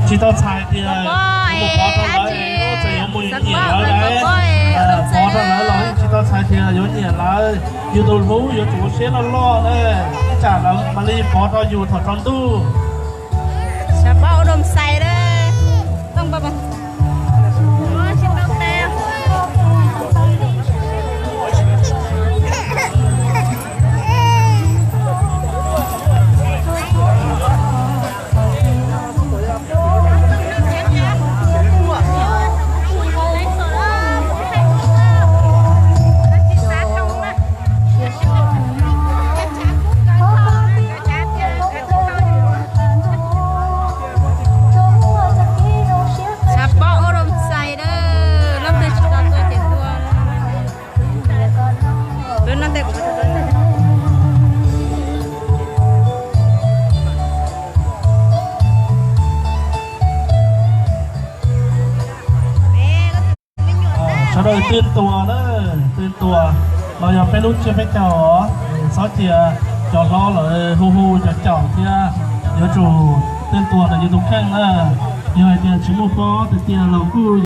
Tsis tau txhais tias yuav mus pov rau lawv, txawm yuav mus nyiam lawv, pov rau lawv los tsis tau txhais tias yuav nyiam lawv. Yus tus hlub yuav tsum ua siab loj loj na, ib tsam lawv mam li pov rau yus thaum tsaus ntuj. Tshav pob ua rau xais na, leej twg tsis tau tuaj ces tuaj. Sawv daws twj tuas na, twj tuas los yog peb lub tsiab peb caug os, txhob cia cov hlob lawv hu hu cov caum thiab, yuav tsum twj tuas ntawm yus tus kheej na. Yog hais tias tsis muaj pob tiag tiag los kuj